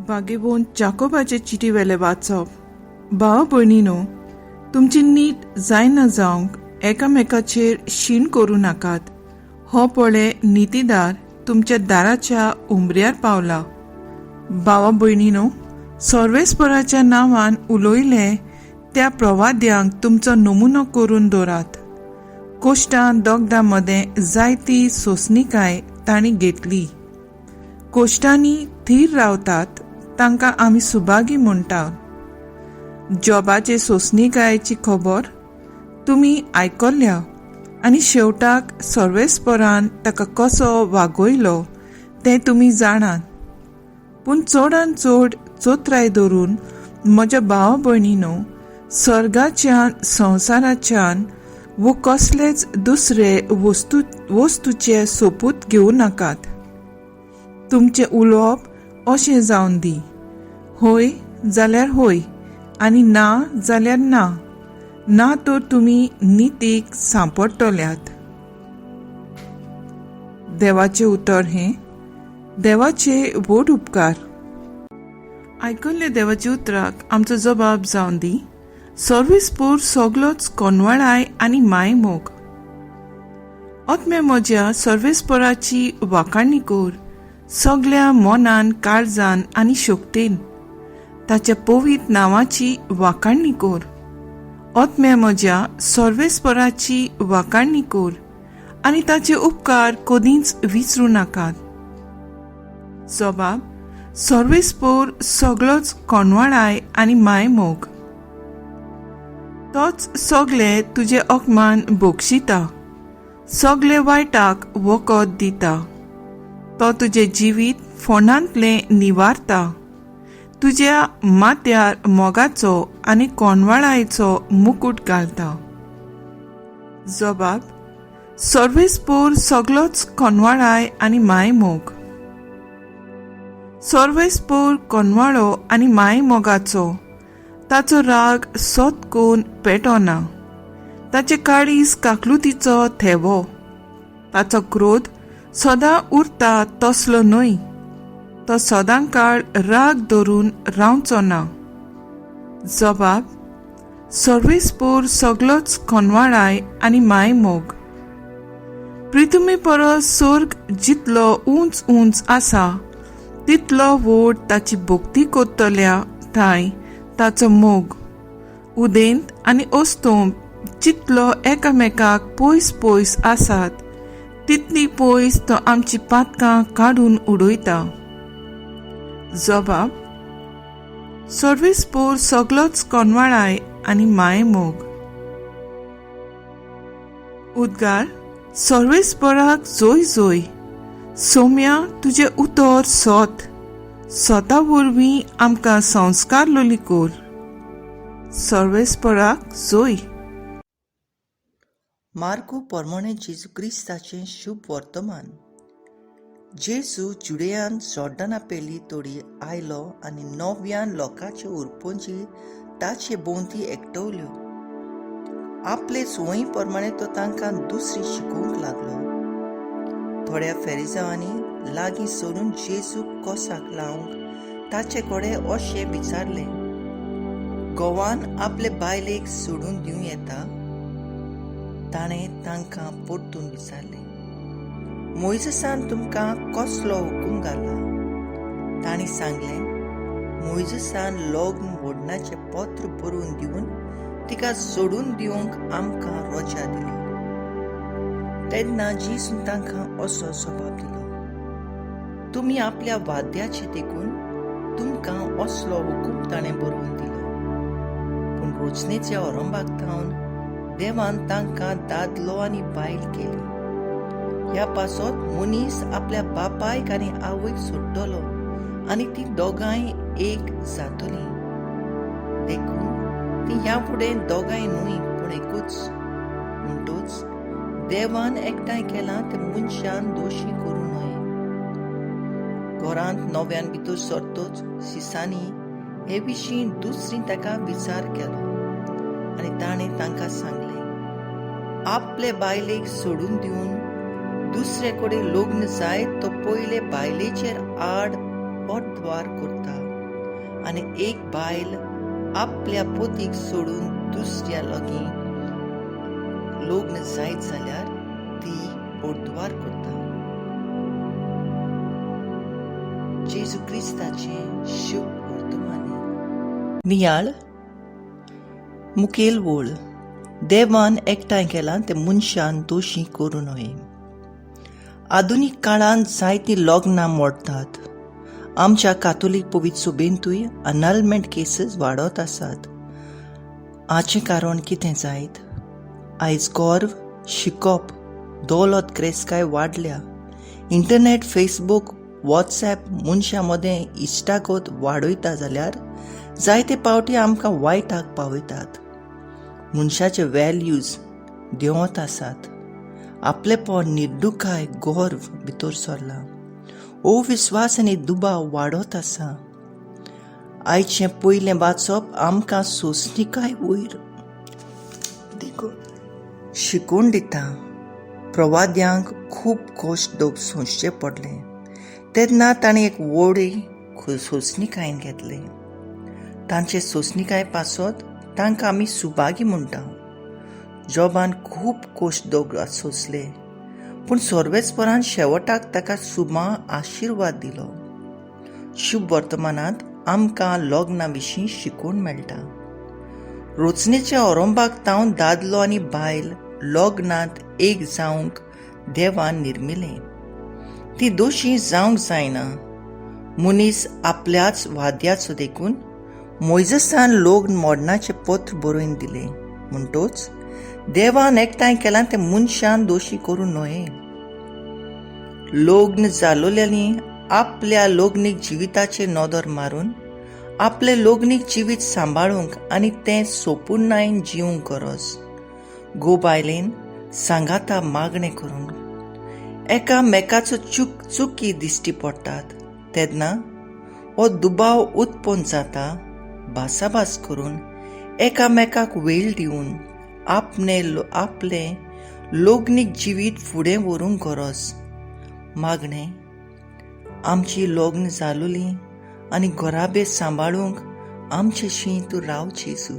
भाग्यवंत जाकोबाचे चिटी वेलें वाचप. भाव भयणीनो, तुमची नीट जायना जावंक एकामेकाचेर शीण करूं नाकात. हो पळे नितीदार तुमच्या दाराच्या उमऱ्यार पावला. भावा भयणीनो, सर्वेस्पराच्या नांवान उलयले त्या प्रवाद्यांक तुमचो नमुनो करून दवरात. कोश्टां दोगदां मदें जायती सोंसणीकाय तांणी घेतली. कोश्टांनी थीर रावतात तांकां आमी सुभागी म्हणटात. जॉबाचे सोंसणीकायेची खबर तुमी आयकल्या आनी शेवटाक सर्वेस्परान ताका कसो वागयलो तें तुमी जाणात. पूण चडान चड चोत्राय धरून म्हज्या भाव भयणीनो, सर्गाच्यान संवसाराच्यान वो कसलेच दुसरे वस्तूचे सोपूत घेवं नाकात. तुमचें उलोवप अशें जावन दी, हय जाल्यार हय आनी ना जाल्यार ना, ना तर तुमी नितीक सांपडटल्यात. देवाचें उतर हें. देवाचे व्हड उपकार. आयकल्ले देवाच्या उतराक आमचो जबाब जावन दी, सर्वेस्पोर सगलोच कोनवाळाय आनी मायमोग. आत्मे म्हज्या, सर्वेस्पोराची वाखाणी कर सगल्या मनान, काळजान आनी शक्तेन. ताच्या पवित्र नांवाची वाखाणी कर. आत्म्या म्हज्या, सर्वेस्पराची वाखाणी कर आनी ताचे उपकार कदींच विसरूं नाकात. जबाब: सर्वेस्पोर सगलोच कोनवाळाय आनी मायमोग. तोच सगळे तुजे अपमान बक्षिता, सगळे वायटाक वखद दिता. तो तुजें जिवीत फोंडांतलें निवारता, तुज्या माथ्यार मोगाचो आनी कोनवाळायचो मुकूट घालता. जबाब: सर्वेस्पोर सगलोच कोनवाळाय आनी मायमोग. सर्वेस्पोर कोनवाळो आनी मायमोगाचो. ताचो राग सोत कोन पेटोना. ताचे काळीज काकलुतीचो थेवो. ताचो क्रोध सदां उरता तसलो न्हय. तो सदां काळ राग धरून रावचो ना. जबाब: सर्वेस्पोर सगलोच कोनवाळाय आनी मायमोग. पृथ्वी परस स्वर्ग जितलो उंच उंच आसा, तितलो व्हड ताची भक्ती करतल्या थांय ताचो मोग. उदेंत आनी अस्तंत जितलो एकामेकाक पयस पयस आसात, तितली पयस तो आमची पातकां काडून उडयता. जबाब: सर्वेस्पोर सगलोच कोनवाळाय आनी मायमोग. उद्गार: सर्वेस्पराक जोय जोय. सोम्या, तुजें उतर सोत. सोता वरवीं आमकां संस्कार लोली कर. सर्वेस्पराक जोय. मार्कू पोरमोणे जेजू क्रिस्ताचें शुभ वर्तमान. जेजू जुडेयान जॉर्डना पेली तोडी आयलो आनी नव्यान लोकांचे उरपोंची ताचे भोंवती एकटवल्यो. आपले संवयी प्रमाणे तो तांकां दुसरी शिकोवंक लागलो. थोड्या फेरिजावांनी लागीं सरून जेजूक कोसाक लावंक ताचे कडेन अशें विचारलें, घोवान आपले बायलेक सोडून दिवं येता? ताणें तांकां परतून विचारलें, मोयजसान तुमकां कसलो हुकूम घाला? तांणी सांगलें, मोयजसान लग्न वोडणाचें पत्र बरोवन दिवन तिका सोडून दिवंक आमकां रोजा दिली. तेन्ना जेजून तांकां असो जबाब दिलो, तुमी आपल्या वाद्याचे देखून तुमकां असलो हुकूम ताणें बरोवन दिलो. पूण रोचनेच्या अरंभाक थावन देवान तांकां दादलो आनी बायल केली. ह्या पासत मनीस आपल्या बापायक आनी आवयक सोडटलो आनी ती दोगांय एक जातली. देखून ती ह्या फुडें दोगांय न्हय पूण एकूच. म्हणटूच देवान एकठांय केलां तें मनशान दोशी करूं नये. घरांत नव्यान भितर सरतच शिसांनी हे विशीं दुसरी ताका विचार केलो आनी ताणें तांकां सांगलें, आपले बायलेक सोडून दिवन दुसरे कडेन लग्न जायत तो पयले बायलेचेर आड पटद्वार करता. आनी एक बायल आपल्या पोतीक सोडून दुसऱ्या लागीं लग्न जायत जाल्यार ती अर्दवार करता. जेजू क्रिस्ताचें शुभ वर्तमानी. नियाळ मुखेल वळ. देवान एकठांय केलां तें मनशान दोशी करूं न्हय. आधुनीक काळांत जायतीं लग्नां मोडटात. आमच्या कातोलीक पवित्र सभेंतूय अनलमेंट केसीस वाडत आसात. हाचें कारण कितें जायत? आयज गर्व, शिकप, दौलत, ग्रेसकाय वाडल्या. इंटरनेट, फेसबूक, वॉट्सएप मनशां मदें इश्टागत वाडयता जाल्यार जायते पावटी आमकां वायटाक पावयतात. मनशाचे वॅल्यूज देंवत आसात. आपलेपण, निर्दुकाय, गर्व भितर सरला. अविस्वास आनी दुबाव वाडत आसा. आयचें पयलें वाचप आमकां सोंसणीकाय वयर देखून शिकोवन दिता. प्रवाद्यांक खूब कश्ट सोंसचे पडले तेन्ना तांणी एक व्हडी सोंसणीकायेन घेतलें. तांचे सोंसणीकाय पासत तांकां आमी सुभागी म्हणटा. जॉबान खूब कश्ट सोंसले पूण सर्वेस्परान शेवटाक ताका सुमा आशिर्वाद दिलो. शुभ वर्तमानांत आमकां लग्ना विशीं शिकोवन मेळटा. रचनेच्या आरंभाक तावन दादलो आनी बायल लग्नांत एक जावंक देवान निर्मिलें. ती दोशी जावंक जायना. मनीस आपल्याच वाद्याचो देखून मोयजसान लग्न मोडणाचें पत्र बरोवन दिलें. म्हणटोच देवान एकठांय केलां तें मनशान दोशी करूं न्हय. लग्न जालोल्यांनी आपल्या लग्नीक जिविताचेर नदर मारून आपलें लग्नीक जिवीत सांबाळूंक आनी तें सोपुर्णायेन जिवंक गरज. घोव बायलेन सांगाता मागणें करून एकामेकाचो चुकी दिश्टी पडटात तेन्ना हो दुबाव उत्पन्न जाता. भासाभास करून एकामेकाक वेळ दिवन आपलें लग्नीक जिवीत फुडें व्हरूंक गरज. मागणें आमची लग्न जालोलीं आनी घराबे सांबाळूंक आमचे शी तूं राव जेजू.